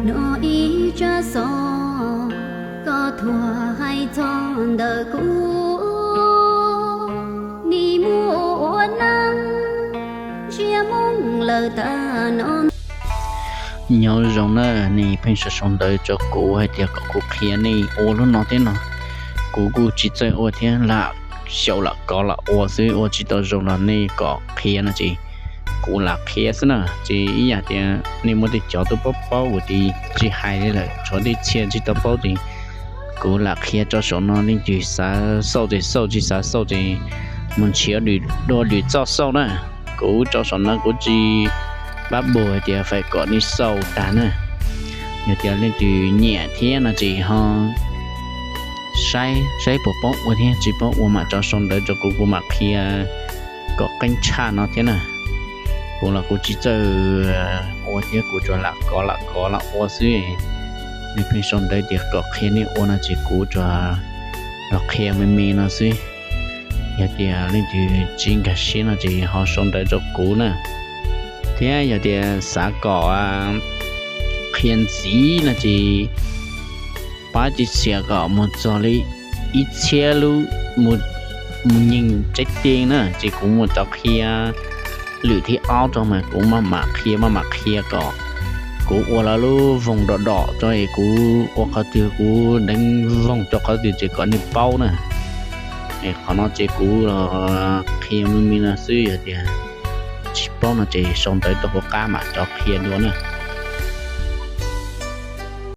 Nov ib tsab xov koj thuam hais txog ntawm kuv, nim muaj ua neej ntsia moo lawm tag no. Nyob zoo na, nej pheej sau sau ntawv rau kuv hais tias kom kuv qhia nej ua lub no thiab no. Kuv kuj tsis txawj ua thiab, lam xyaum lam kov lam ua xwb, ua tsis tau zoo los nej kom qhia no ces kuv lam qhia xwb na. Ces ib yam tias nej muaj tej cov twb paub paub kuv ces tsis hais li lawm, tshuav tej txhia tsis tau paub ces kuv lam qhia rau saum no, leej twg xav xauj ces xauj, tsis xav xauj ces mus nrhiav dua lwm txoj xauj na. Kuv rau saum no kuv tsis pab bug hais tias fais kom nej xauj tag na. Yog tias leej twg nyiam thiab no ces ho saib saib puas paub ua thiab, tsis paub ua mam rov sau ntawv rau kuv, kuv mam qhia kom qeeb tshaj no thiab na. Kuv los kuv tsis txawj ua thiab, kuv tsuas lam kov lam kov lam ua xwb. Nej pheej sau ntawv tias kom qhia nej ua no ces kuv tsuas los qhia me me no xwb. Yog tias leej twg tsis nkag siab no ces ho sau ntawv rau kuv na. Thiab yog tias xav kom qhia ntxiv no ces pab cia siab kom mus txog li ib txhiab lub mus nyeeg tseeb teeb na ces kuv mam rov qhia lwm thib ob rau mas kuv maj mam qhia maj mam qhia kom kuv ua lawv lub voog dom dom rau es kuv ua qhov twg kuv deev voog rau qhov twg ces kom nej paub na. Es qhov no ces kuv los qhia me me no xwb, yog tias tsis paub no ces sau ntawv rau kuv qab mam rov qhia dua na.